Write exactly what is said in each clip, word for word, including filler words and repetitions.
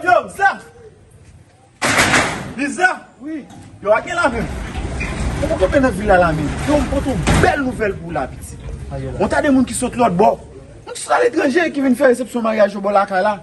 Yo, Zaf! Liza! Wi. Yo, a gen la menm. Ou poko men nan vil la la menm. Yo, m pote yon bèl nouvèl pou ou la, pitit. Yon ta de moun ki sot lòt bò. Moun ki sot aletranje ki vin fè resepsyon maryaj yo bò lakay la.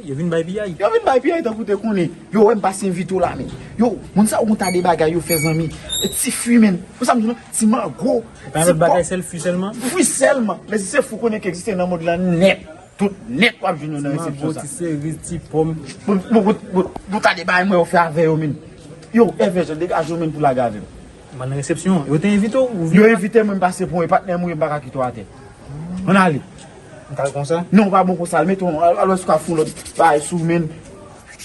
Yo vin bay piyay. Yo vin bay piyay tankou te konnen. Yo, wè m pase envite w la menm. Yo, moun sa yo gon ta de bagay yo fè zanmi. Ti fwi menm. Ou sa m di nou? Ti mango. Pa lòt bagay, sèl fwi sèlman? Fwi sèlman. Men si se fwi konnen ki egziste nan mond lan nèt. Tout nèt w ap jwenn yo nan resepsyon sa. Ti mango, ti seriz, ti pòm. Bon, bon, bon, bon, bon, ta de bagay mwen yo fè avè yo, menm. Yo, Èvè Jan, degaje w, menm, pou lage avè m. M al nan resepsyon an. Yo te envite w, ou vin? Yo envite mwen, m pase pou mwen, patnè m ou ye, m pa ka kite w atè. Ann ale. M ka al konsa? Non, w pa bon konsa. Al mete w, al, al wè si w ka fè yon lòt bagay sou, menm.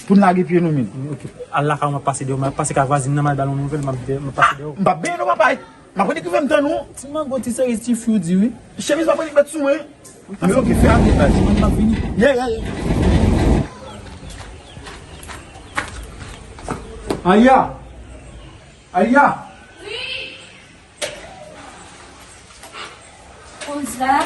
Pou n lage pye nou, menm. Ok. Al lakay ou, m ap pase dèyè w, m ap pase kay vwazin nan, m al ba l yon nouvèl, m ap, m ap pase dèyè w. M p ap benyen non, papa. M ap rete ki fè m tann ou. Ti mango, ti seriz, ti fwi w di wi. Chemiz pa pran met sou mwen. Anben, ok, fè avè baz. M ap vini. Yeah, yeah, yeah. Aya! Aya! Wi! Rouz la.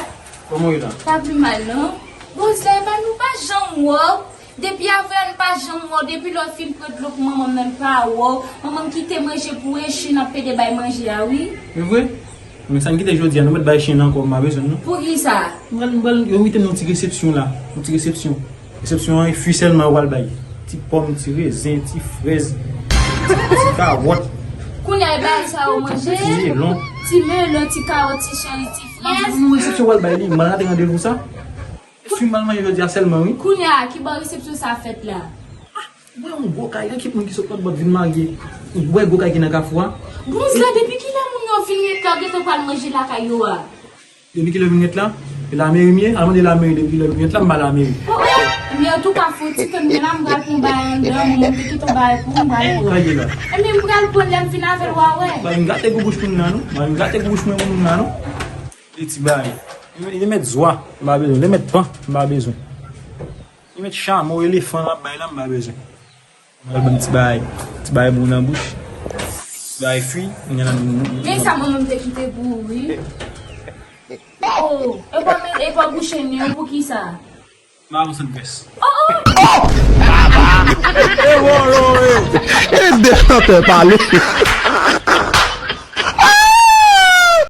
Kòman w ye la? Pa pi mal, non. Rouz la, epa nou pa janm wè w. Depi avè a n pa janm wè w, depi lè w fin pran dlo pou manman m nan n pa wè w, manman m kite manje pou chen ap pede bay manje a wi. E vre? Men sa n kite jodi a, nou mèt bay chen nan ankò, m pa bezwen l non. Poukisa? M pral, m pral, yo envite m nan yon ti resepsyon la, yon ti resepsyon. Resepsyon an, e fwi sèlman yo pral bay. Ti pòm, ti rezen, ti frèz, ti, ti kawòt. Kounye a e bagay sa yo manje? Ti melon. Ti melon, ti kawòt, ti cheri, ti frèz. Yon resepsyon yo pral bay li, m al rate randevou sa. Fi m al manje jodi a sèlman wi. Kounye a, ki bò resepsyon sa fèt la? Ou wè yon gwo kay, gen ki moun ki sot lòt bò vin marye. Ou wè gwo kay ki nan kafou a? Bon, Zla, depi kilè moun yo vin ret la, yo gentan pral manje lakay yo a? Depi kilè yo vin ret la? E lameri m ye? Al mande lameri depi kilè yo vin ret la, m pa lameri. Oh, oh! Men antouka, fò ti tann mwen la, m pral pran yon bagay anndan, manman m te kite yon bagay pou m, m pral pran. Kay la. Ebyen, m pral pran lè m vin avè l, w a wè. Bay m gate gou bouch moun nan, non. Bay m gate gou bouch mwen moun nan, non. Li ti bagay. Li, li met zwa, m pa bezwen. Li met pan, m pa bezwen. Li met chamo, elefan l ap bay la, m pa bezwen. Mwen ban ti bagay, ti bagay bon nan bouch. Ti bagay fwi, mwen gen nan. Men sa manman m te kite pou ou, wi. Oh, e pa men, e pa bouche nen, poukisa? M a yon sèl pès. Oh, oh! E wolo, e. E de chantè pale.